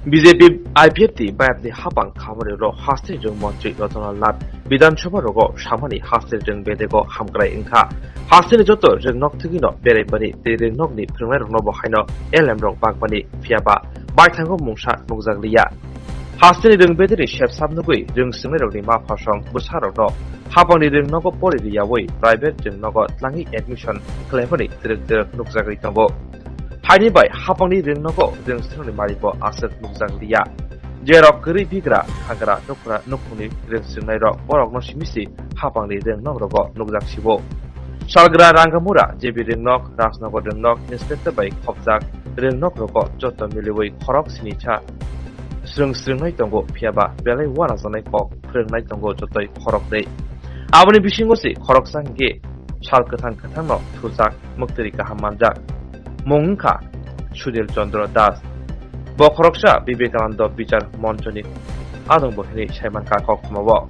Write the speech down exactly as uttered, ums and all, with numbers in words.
B J P I P F T bayapni hapang khamari rok hasteni rwng montri Ratan Lal Nath Bidhan Sabha rogo samani hasteni rwng bedego hamkrai wngkha. Hasteni joto rwng nok thwgwino berai bani tei rwng nokni phwrwngnairokno bo haino L M rok bak bani, phiyaba baithango mungsa nukjak liya. Hasteni rwng bedeni sepsap nugwi rwng swrwngnairokni ma phasong bwsarokno hapangni rwng nogo pori riyawi private rwng nogo tlangwi admission khlaimani twrwk twrwk nukjagwi tongo. Haini bai hapangni rwng nogo rwng swrwngni maribo aswk nukjak liya. Jerok kwrwi bigra, hagra, nukhra, nukhungni rwng swrwngnairok borokno simi si hapangni rwng nok rogo nukjak sibo. Salgra Rangamura, J B rwng nok, Rajnagar rwng nok, inspector bai khopjak rwng nok rogo joto miliwi khorok sini cha swrwng swrwngnai tongo, phiyaba belai uanajaknai kok phwrwngnai tongo jotoi khoroknwi. Aboni bisingo se khoroksa hwnkhe sal kwthang kwthangno thujak, mwktwiri kaham manjak. Mung wngkha Sunil Chandra Das. Bo khoroksa Vivekananda Bichar Monchoni adongbo hinwi saimankha koktwmao.